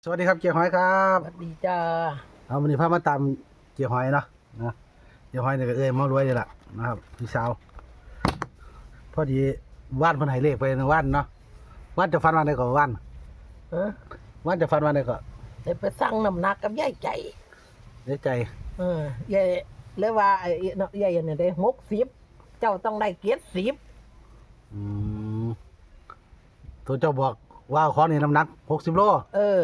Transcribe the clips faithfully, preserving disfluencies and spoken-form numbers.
สวัสดีครับเจ๊หอยครับ สวัสดีจ้า เอาวันนี้พามาตามเจ๊หอยเนาะนะเจ๊หอยเนี่ยก็เอ้ยหมอรวยนี่แหละนะครับพี่สาว พอดีว่านเพิ่นให้เลขไปในว่านเนาะว่านจะฟันวันใดก็ว่าน เออ ว่านจะฟันวันใดก็ ได้ไปสั่งน้ำหนักกับยายใจ ในใจ เออยายเลยว่าไอ้เนาะยายเนี่ยได้หกสิบเจ้าต้องได้เจ็ดสิบ อืมตัวเจ้าบอกว่าของนี่น้ำหนักหกสิบโล เออ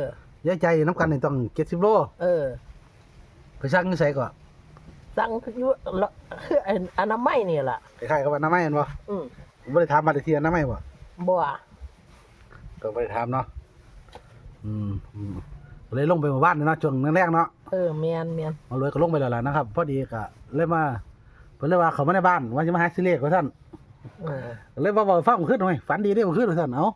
ยายใจน้ำกันนี่ต้องเจ็ดสิบโล เออ ไปสั่งอยู่ไสก็ สั่งอยู่ละคือไอ้อนามัยนี่แหละ คล้ายๆกับอนามัยแม่นบ่ อืม บ่ได้ถามบ้านเลขที่อนามัยบ่ บัว ก็บ่ได้ถามเนาะอืมอืมเลยลงไปหมู่บ้านเนาะช่วงแรกๆเนาะ เออแมนแมน หมอรวยก็ลงไปแล้วล่ะนะครับ พอดีก็เลยมาเพิ่นเลยว่าเขามาในบ้านว่าจะมาหาซื้อเลขว่าซั่น เออ เลยว่าเว้าฟังขึ้นหน่อยฝันดีเด้อขึ้นว่าซั่นเอ้า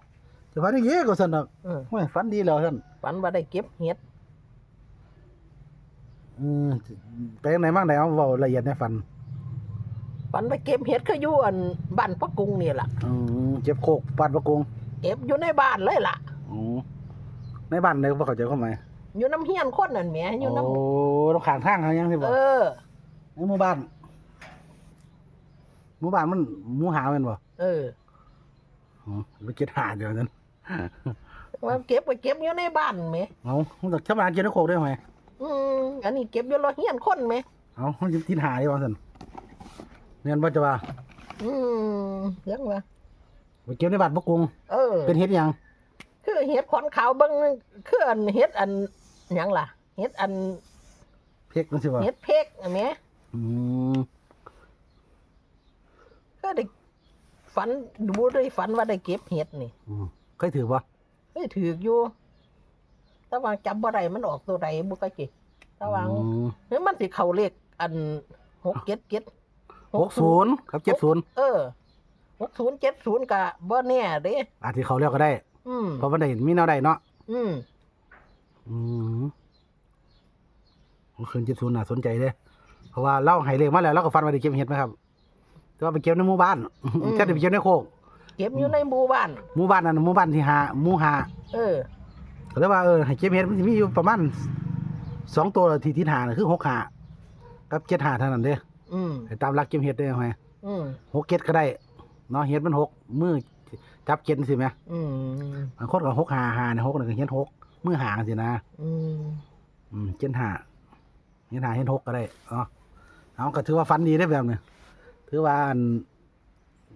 จะฝันดีเยอะกว่าซั่นดอก เออ โอ้ยฝันดีแล้วซั่น ฝันว่าได้เก็บเห็ด อืมไปทางไหนบ้างไหนเอาเว้าละเอียดในฝัน ฝันไปเก็บเห็ดคืออยู่อันบ้านปะกุงนี่แหละ อืมเก็บโคกบ้านปะกง เก็บอยู่ในบ้านเลยล่ะ อืมในบ้านเลยบ่เข้าใจความหมาย อยู่น้ำเฮียนคนนั่นแหมอยู่น้ำ โอ้ตรงข้างทางเขายังสิบ่ เออ ในหมู่บ้านหมู่บ้านมันหมู่หาแม่นบ่ เออ อ๋อไปเก็บหาเดี๋ยวนั้น ว่าเก็บไปเก็บอยู่ในบ้านแหม เอามันต้องชาวบ้านเก็บในโคกได้ไหม อืมอันนี้เก็บอยู่รถเฮียนคนแหม เอามันจะติดหาได้ว่าซั่นแม่นบ่จะว่า อืมยังว่า ไปเก็บในบ้านปะกง เออ เป็นเห็ดหยัง คือเห็ดขอนขาวเบิ่งคืออันเห็ดอันหยังล่ะเห็ดอัน เพ็กนั่นสิบ่ เห็ดเพ็กแหม อืม ก็ได้ฝันดูได้ฝันว่าได้เก็บเห็ดนี่ อืมเคยถือบ่ เฮ้ยถือกอยู่ แต่ว่าจำบ่ได้มันออกตัวใดบุกะจิแต่ว่า อืม เฮ้ยมันสิเข้าเลขอันหกเจ็ดเจ็ด หกศูนย์กับเจ็ดศูนย์ เออหกศูนย์เจ็ดศูนย์กะบ่แน่เด้ อาจจะเขาเรียกก็ได้ อืม เพราะมันได้เห็นมีแนวใดเนาะ อืม อืมมันคืนเจ็ดศูนย์น่าสนใจเด้เพราะว่าเราให้เลขมาแล้วเราก็ฝันว่าได้เก็บเห็ดนะครับแต่ว่าไปเก็บในหมู่บ้าน อืม แค่ได้ไปเก็บในโคก เก็บอยู่ในหมู่บ้าน หมู่บ้านนั้นหมู่บ้านที่ห้าหมู่ห้า เออ ก็เลยว่าเออให้เก็บเห็ดมันสิมีอยู่ประมาณสองตัวที่ที่ห้าน่ะคือหกห้ากับเจ็ดห้าเท่านั้นเด้ อืม ให้ตามหลักเก็บเห็ดได้ไหม อืม หกเจ็ดก็ได้เนาะเห็ดมันหกมือจับเจ็ดสิแหม อืม บางคนก็หกห้าห้าเนี่ยหกเนี่ยก็เห็ดหกมือหางสินะ อืม อืมเจ็ดห้าเห็ดห้าเห็ดหกก็ได้เนาะเอาก็ถือว่าฝันดีได้แบบนี้ถือว่าอัน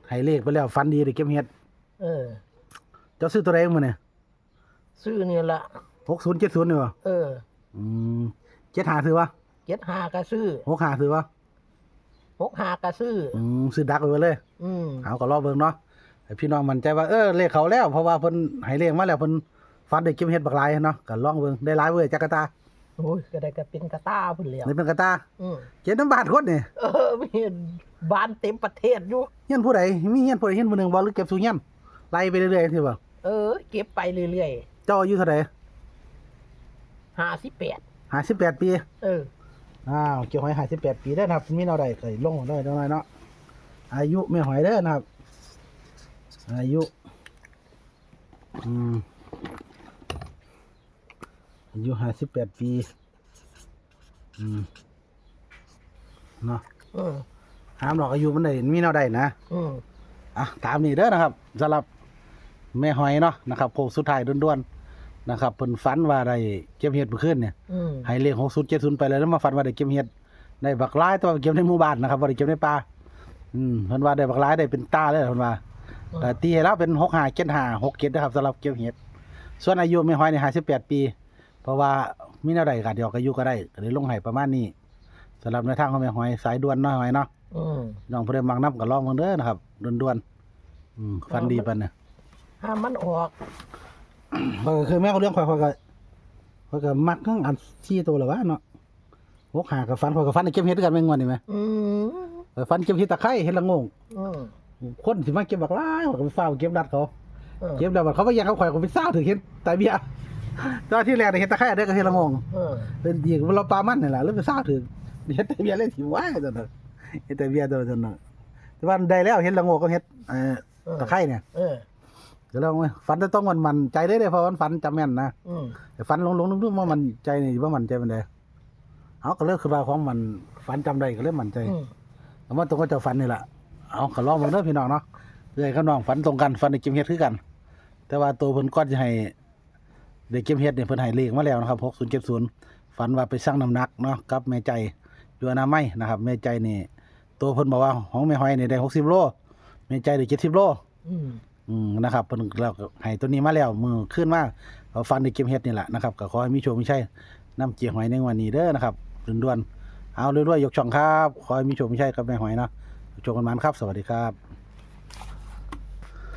ให้เลขไปแล้วฝันดีได้เก็บเห็ด เออ เจ้าซื้อตัวใดมื้อนี่ ซื้อนี่ละ หกศูนย์เจ็ดศูนย์นี่บ่ เออ อืมเจ็ดห้าซื้อวะ เจ็ดห้าก็ซื้อ หกห้าซื้อวะ หกห้าก็ซื้อ อืมซื้อดักไว้เลย อืม เอาก็รอเบิ่งเนาะให้พี่น้องมั่นใจว่าเออเลขเขาแล้วเพราะว่าเพิ่นให้เลขมาแล้วเพิ่นฝันได้เก็บเห็ดบักหลายเนาะก็ลองเบิ่งได้หลายเว้ยจักกะตา โอ้ยก็ได้ก็เป็นกะตาพุ่นแล้ว นี่เป็นกะตา อืม เก็บน้ำบาดคนนี่ เออมีบานเต็มประเทศอยู่ เฮียนผู้ใดมีเฮียนผู้ใดเฮียนผู้หนึ่งบ่หรือเก็บสู่เฮียนไล่ไปเรื่อยๆสิบ่ เออ เก็บไปเรื่อย เจ้าอายุเท่าใด ๆห้าสิบแปด ห้าสิบแปดปี เออ อ้าวเจ้าหอยห้าสิบแปดปีได้อนะครับ มีแนวใดก็ลงมาได้จังหน่อยเนาะอายุแม่หอยเด้อนะครับ อายุ อืม อายุห้าสิบแปดปี อืม เนาะ อืม ถามดอกอายุมันได้มีแนวใดนะ อืม อ่ะตามนี้เด้อนะครับสำหรับแม่หอยเนาะนะครับโค้งสุดท้ายด่วนๆนะครับเพิ่นฝันว่าได้เก็บเห็ดเมื่อคืนเนี่ย อืม ให้เลขหกศูนย์เจ็ดศูนย์ไปเลยแล้วมาฝันว่าได้เก็บเห็ดได้บักหลายแต่ว่าเก็บในหมู่บ้านนะครับบ่ได้เก็บในป่าอืมเพิ่นว่าได้บักหลายได้เป็นตาเลยเพิ่นว่า อืม ก็ตีให้แล้วเป็นหกห้าเจ็ดห้าหกเจ็ดนะครับสำหรับเก็บเห็ดส่วนอายุแม่หอยนี่ห้าสิบแปดปี เพราะว่ามีแนวใดก็เดี๋ยวก็อายุก็ได้ก็เลยลงให้ประมาณนี้สำหรับแนวทางของแม่หอยสายด่วนเนาะหอยเนาะ อืม น้องผู้ใดมักนำก็ลองเบิ่งเด้อนะครับด่วนๆอืมฝันดีปานเนี่ย ห้ามมันออก ข้อยก็เคยแม่เขาเรื่องข่อยข่อยก็ข่อยก็มักทั้งอันสี่ตัวละวะเนาะหกห้าก็ฝันข่อยก็ฝันได้เก็บเห็ดคือกันแม่งงวดนี่แหม อืม เออฝันเก็บเห็ดตะไคร้เห็ดละโงก อืม คนสิมาเก็บบักหลายข่อยก็ไปฟ้าวเก็บรัดเขา เออ เก็บแล้วบัดเขามาแย่งกับข่อยก็ไปฟ้าวถือเห็ดตะเบียแต่ว่าที่แรกน่ะเห็ดตะไคร้เด้อกับเห็ดละโงก เออ เป็นอีกเราปลามันนี่แหละแล้วไปฟ้าวถือเห็ดตะเบียเลยสิว่าจังซั่นน่ะเห็ดตะเบียตัวนั้นน่ะแต่ว่าได้แล้วเห็ดละโงกกับเห็ดเอ่อ เออ ตะไคร้เนี่ย เออ ดี๋ยวเราฝันแต่ต้องมันมันใจได้เลยเพราะมันฝันจำแม่นนะ อืม แต่ฝันหลงหลงลืมลืมว่ามันใจนี่ว่ามันใจมันใดเอาก็เลยคือว่าของมันฝันจำได้ก็เลยมันใจ อืม แต่ว่าตรงก็เจ้าฝันนี่แหละเอาก็ลองเบิ่งเด้อพี่น้องเนาะเอ้ยกับน้องฝันตรงกันฝันได้เก็บเห็ดคือกัน แต่ว่าตัวเพิ่นก่อนจะให้ได้เก็บเห็ดเนี่ยเพิ่นให้เลขมาแล้วนะครับหกศูนย์เจ็ดศูนย์ฝันว่าไปชั่งน้ำหนักเนาะกับแม่ใจอยู่อนามัยนะครับ แม่ใจนี่ตัวเพิ่นบอกว่าของแม่หอยนี่ได้หกสิบโลแม่ใจได้เจ็ดสิบโล อืม อืมนะครับเพิ่นเราก็ให้ตัวนี้มาแล้วมือขึ้นมาเอาฟันได้เก็บเห็ดนี่แหละนะครับก็ขอให้มีโชคมีชัยนำเจ๊หอยในวันนี้เด้อนะครับด่วนๆเอารวยๆยกช่องครับขอให้มีโชคมีชัยกับแม่หอยเนาะโชคกันมันครับ สวัสดีครับ